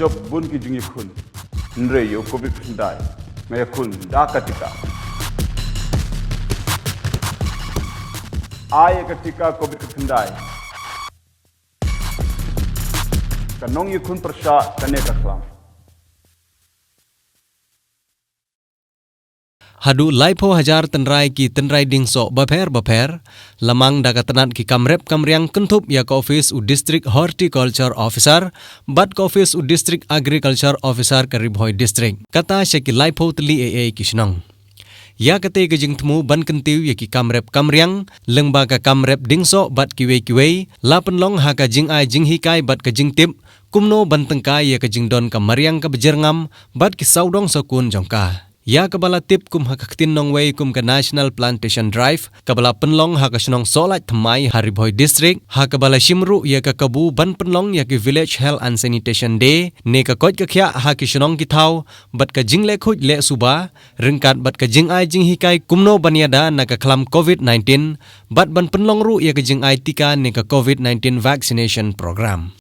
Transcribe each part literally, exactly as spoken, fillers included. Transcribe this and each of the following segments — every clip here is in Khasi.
Jop bun ki jingïakhun. Hynrei ïa u covid khyndai nga ïakhun da ka tika. Ai ïa ka tika covid khyndai. Ka nongïakhun pyrshah kane ka khlam. Haduh laiphew hajar tynrai ki tynrai dieng soh bapher bapher la mang da ka tnat ki kam rep kam riang kynthup ïa ka office u District Horticulture Officer bad ka office u District Agriculture Officer ka Ri Bhoi District, kata sha ki laiphew tylli ei ei ki shnong. Ïa kata ka jingthmu ban kyntiew ïa ki kam rep kam riang lyngba ka kam rep dieng soh bad kiwei kiwei la pynlong ha ka jingai jinghikai bad ka jingtip kumno ban tyngkai ïa ka jingdon ka mariang kaba jyrngam bad ki sawdong sawkun jong ka. Ïa kaba la tip kum ha ka ktien nongwei kum ka National Plantation Drive kaba la pynlong ha ka shnong Sohlait Thymmai ha Ri Bhoi District, ha kaba la shim ruh ïa ka kabu ban pynlong ïa ki Village Health and Sanitation Day ne ka koit ka khiah ha ki shnong ki thaw bad ka jingleh khuid leh suba ryngkat bad ka jingai jinghikai kumno ban ïada na ka khlam covid nineteen bad ban pynlong ruh ïa ka jingai tika ne ka covid nineteen vaccination program.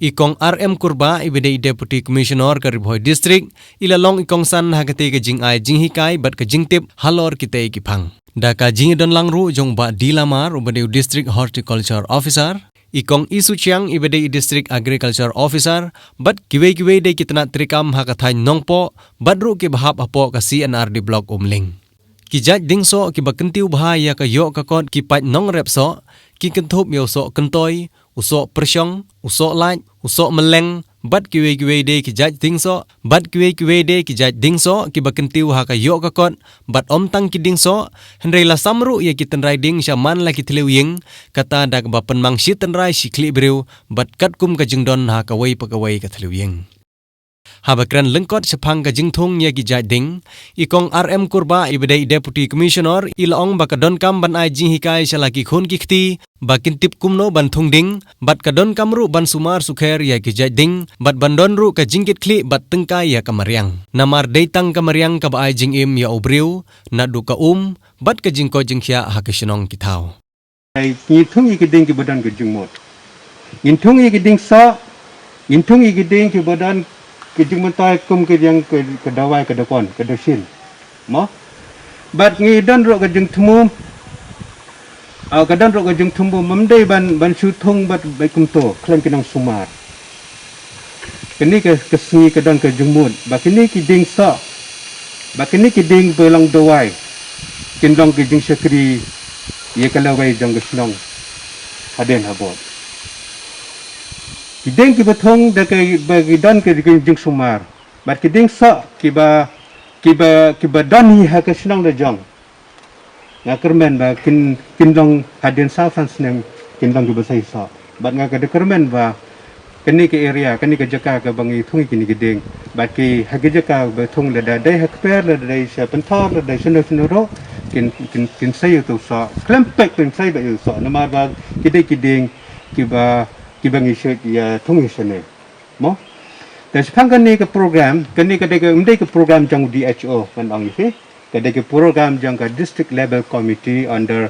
I Kong R M Kurbah iba dei i Deputy Commissioner ka Ri Bhoi District i la long i kongsan ha kata ka jingai jinghikai bad ka jingtip halor kita ki phang. Da ka jingdon lang ruh jong Bah D Lamar uba dei u District Horticulture Officer, i Kong I Suchiang iba dei i District Agriculture Officer bad kiwei kiwei de ki tnat treikam ha ka thaiñ Nongpoh bad ruh kiba hap hapoh ka C and R D Block Umling. Ki jait dieng soh kiba kyntiew bha ïa ka ïoh ka kot ki paid nongrep soh ki kynthup ïa u soh kyntoi, u soh pyrshong, u soh lait, u soh mylleng bad kiwei kiwei de ki jait dieng soh bad kiwei kiwei de ki jait dieng soh kiba kyntiew ha ka ïoh ka kot bad ym tang ki dieng soh hynrei la sam ruh ïa ki tynrai dieng sha man la ki thliew ïing, kata da kaba pynmang shi tynrai shi khlieh briew bad katkum ka jingdon ha kawei pa kawei ka thliew ïing. Haba kren lyngkot shaphang ka jingthung ïa ki jait dieng, i Kong R M Kurbah iba dei i Deputy Commissioner i la ong ba ka donkam ban ai jinghikai sha la ki khun ki kti ba kin tip kumno ban thung dieng bad ka donkam ruh ban sumar sukher ïa ki jait dieng bad ban don ruh ka jingkitkhlieh bad tyngkai ïa ka mariang. Namar dei tang ka mariang kaba ai jingim ïa u briew naduh ka um bad ka jingkoit jingkhiah ha ka shnong ki thaw. Ngi thung ïa ki dieng kiba don ka jingmut. Ngin thung ïa ki dieng soh, ngin thung ïa ki dieng kiba don ka jingmyntoi kum ka jing ka, ka dawai ka dakon, ka dashin. Mo? Bad ngi don ruh ka jingthmu, ah, ka don ruh ka jingthmu ym dei ban, ban shu thung bad bad kumto khlem ki nongsumar. Kane ka, ka sngi ka don ka jingmut ba kine ki dieng soh, ba kine ki dieng ba long dawai kin long ka jingshakri ïa ka lawei jong ka shnong hadien habud. Ki dieng kiba thung da ka ba ki don ka jingsumar bad ki dieng soh kiba, kiba, kiba don hi ha ka shnong la jong. Nga kyrmen ba kin, kin long hadien saw san snem kin long kiba sah soh. Bad nga ka da kyrmen ba kane ka area, kane ka jaka kaba ngi thung ïa kine ki dieng. Bad ki ha ki jaka ba thung lada dei ha kper, lada dei sha Pynthor, lada dei shano shano ruh kin, kin, kin sah ïa uto u soh. Khlem peit kin sah ïa uto u soh. Namar ba ki dei ki dieng kiba, kiba ngi shu ïa thung ïa shane. Mo? Te shaphang kane ka program, kane ka dei ka, ym dei ka program jong D H O ngan ong ïa phi. Ka dei ka program jong ka District Level Committee under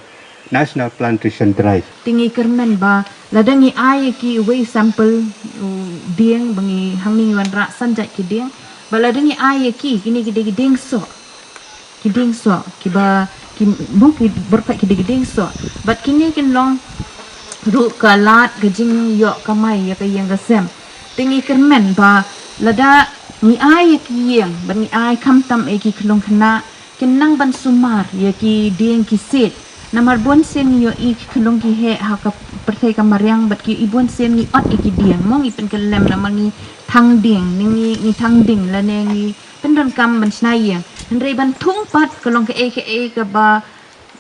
National Plantation Drive. Te ngi kyrmen ba lada ngi ai ïa ki wei sample u dieng ba ngi hangne ngi wanrah san jait ki dieng. Ba lada ngi ai ïa ki, kine ki dei ki dieng soh. Ki dieng soh, kiba, ki, mo ki bor peit ki dei ki dieng soh. Bad kine kin long ruh ka lad ka jingïoh kamai ïa ka ïing ka sem. Te ngi kyrmen ba lada ngi ai ïa ki ïing, bad ngi ai khamtam ïa ki khyllung khynnah, kin nang ban sumar ïa ki dieng ki siej. Namar bun sien ngi ïohi ki khyllung ki heh ha ka pyrthei ka mariang bad ki i bun sien ngi ot ïa ki dieng. Mo ngi pynkyllem namar ngi thang dieng, ngi, ngi thang dieng lane ngi pyndonkam ban shna ïing. Hynrei ban thung pat ka long kaei kaei kaba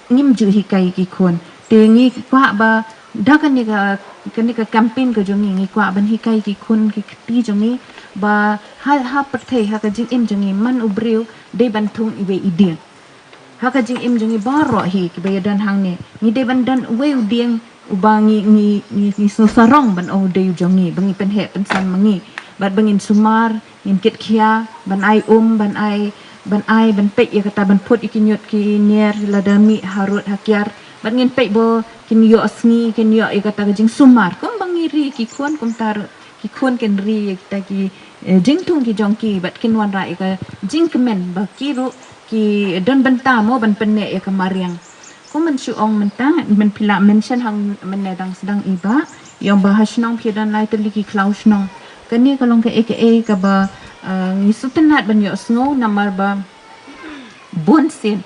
ngim ju hikai ki khun. Te ngi kwah ba da kane ka, kane ka campaign ka jong ngi, ngi kwah ban hikai ki khun ki kti jong ngi ba ha, ha pyrthei ha ka jingim jong ngi man u briew dei ban thung iwei i dieng. Ha ka jingim jong ngi baroh hi kiba ïadon hangne, ngi dei ban don uwei u dieng uba ngi, ngi, ngi, ngi sngewsarong ban ong u dei u jong ngi, ba ngi pynheh pynsan ma ngi. Bad ba ngin sumar, ngin kit khia, ban ai um, ban ai, ban ai, ban peit ïa kata, ban put ïa ki ñiut ki ñier lada mih harud hakiar. Bad ngin peit ba kin ïoh sngi, kin ïoh ïa kata ka jingsumar. Kumba ngi ri ki khun, kumta ruh ki khun kin ri ïa kita ki eh, jingthung ki jong ki bad kin wanrah ïa ka jingkmen ba ki ruh ki don bynta mo ban pynneh ïa ka mariang. Kum ban shu ong mynta, ban phi lah mention hangne dang sdang i Bah, ïa ba ha shnong phi don lai tylli ki khlaw shnong. Kane ka long kaei kaei kaba, eh, ngi sngewtynnat ban ïohsngew namar ba bun sien,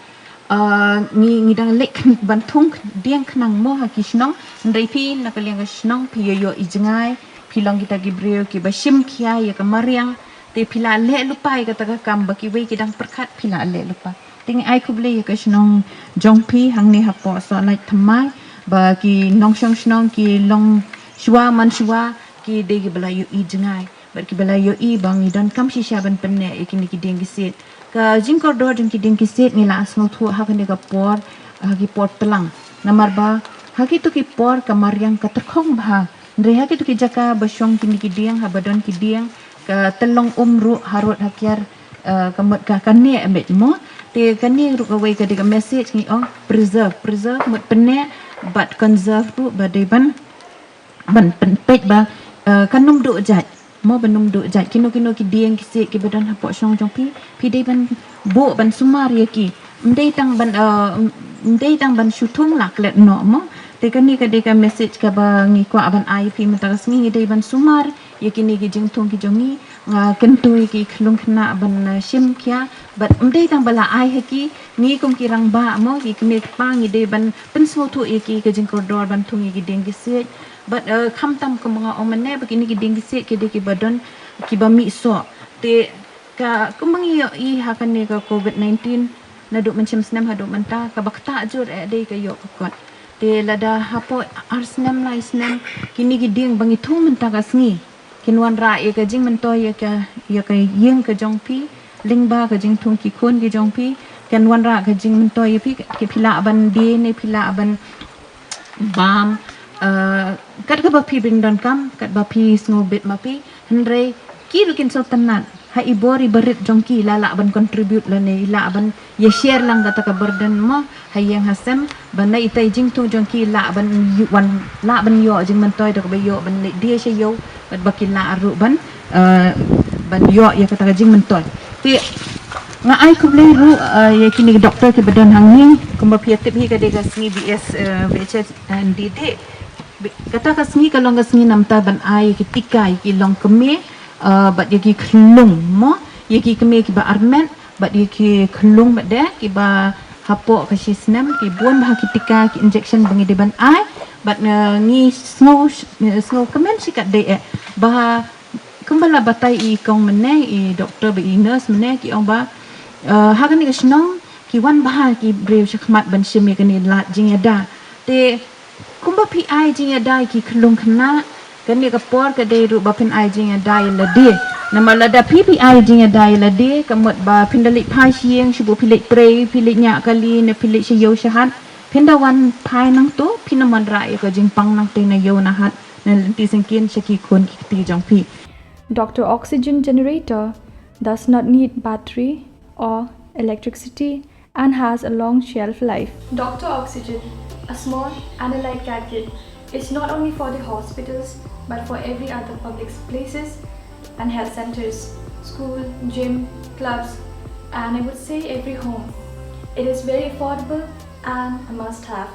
eh, ngi, ngi dang leh kn-, ban thung dieng khnang mo ha ki shnong. Hynrei phi na ka liang ka shnong phi ïoh ïoh i jngai, phi long kita ki briew kiba shim khia ïa ka mariang. Te phi lah leh lypa ïa kata ka kam ba kiwei ki dang pyrkhat, phi lah leh lypa. Te ngi ai khublei ïa ka shnong jong phi hangne hapoh Sohluit Thymmai, ba ki nongshong shnong ki long shuwa man shuwa, ki dei kiba la ïohi jngai bad kiba la ïohi ba ngi donkam shisha ban pynneh ïa kine ki dieng ki siej. Ka jingkordor jong ki dieng ki siej ngi la sngewthuh ha kane ka por, ha ki por tlang. Namar ba ha kito ki por ka mariang ka tyrkhong bha. Hynrei ha kito ki jaka ba shong kine ki dieng, haba don ki dieng, ka tyllong um ruh harud hakiar, eh, ka mut ka, ka neh beit mo. Te kane ruh kawei ka dei ka message ngi ong preserve, preserve mut pynneh bad conserve ruh ba dei ban, ban pyn-, peit ba, eh, kan ym duh jait. Mo, ban ym duh jait. Kino kino ki dieng ki siej kiba don hapoh shnong jong phi, phi dei ban buh ban sumar ïa ki. Ym dei tang ban, eh, ym dei tang ban shu thung la klet noh mo. Te kane ka dei ka message kaba ngi kwah ban ai phi mynta ka sngi, ngi dei ban sumar ïa kine ki jingthung ki jong ngi. Nga kyntu ïa ki khyllung khynnah ban, eh, shim khia. Bad ym dei tang ba la ai ha ki, ngi kum ki rangbah mo, ki kmie kpa ngi dei ban pynsngewthuh ïa ki ka jingkordor ban thung ïa ki dieng ki siej. Bad, eh, khamtam kumba nga ong mynne ba kine ki dieng ki siej ki dei kiba don kiba mih soh. Te ka kumba ngi ïohi ha kane ka covid nineteen, naduh mynshem snem haduh mynta, kaba ktah jur eh dei ka ïoh ka kot. Te lada hapoh ar snem lai snem kine ki dieng ba ngi thung mynta ka sngi kin wanrah ïa ka jingmyntoi ïa ka, ïa ka ïing ka jong phi, lyngba ka jingthung ki khun ki jong phi, kin wanrah ka jingmyntoi ïa phi, ki phi lah ban die ne phi lah ban bam, eh, kat kaba phi bym donkam, kat ba phi sngewbit ma phi, hynrei ki ruh kin sngewtynnat ha i bor i barit jong ki, la lah ban contribute lane i lah ban ïa share lang kata ka burden mo ha ïing ha sem, ba na ita i jingthung jong ki lah ban ïoh, wan lah ban ïoh jingmyntoi da kaba ïoh ban leit die sha ïew, bad ba ki lah ruh ban, eh, ban ïoh ïa kata ka jingmyntoi. Te nga ai khublei ruh, eh, ïa kine ki doktor kiba don hangne, kumba phi ïa tip hi ka dei ka sngi B S, eh, B H S and D D. Kata ka sngi ka long ka sngi namar ban ai ïa ki tika ïa ki longkmie, eh, bad ïa ki khyllung mo, ïa ki kmie kiba armet, bad ïa ki khyllung bad de kiba hapoh ka shi snem, ki bun bha ki tika ki injection ba ngi dei ban ai. Bad, eh, ngi sngew, eh, sngewkmen shikatdei eh ba kumba la batai i kong mynne, i doktor bad i nurse mynne, ki ong ba, eh, ha kane ka shnong ki wan bha ki briew shakhmat ban shim ïa kane lad jingïada. Te kumba phi ai jingïada ïa ki khyllung khynnah, kane ka por ka dei ruh ba phin ai jingïada ïa lade. Namar lada phi phi ai jingïada ïa lade, ka mut ba phin da leit phai sha ïing, shu buh phi leit trei, phi leit ñiah kali ne phi leit sha ïew sha hat, phin da wan phai nangto, phin ym wanrah ïa ka jingpang nangtei na ïew na hat, na lynti syngkien sha ki khun ki kti jong phi. Doctor Oxygen Generator does not need battery or electricity and has a long shelf life. Doctor Oxygen, a small and a light gadget, is not only for the hospitals but for every other public places and health centers, school, gym, clubs, and I would say every home. It is very affordable and a must have.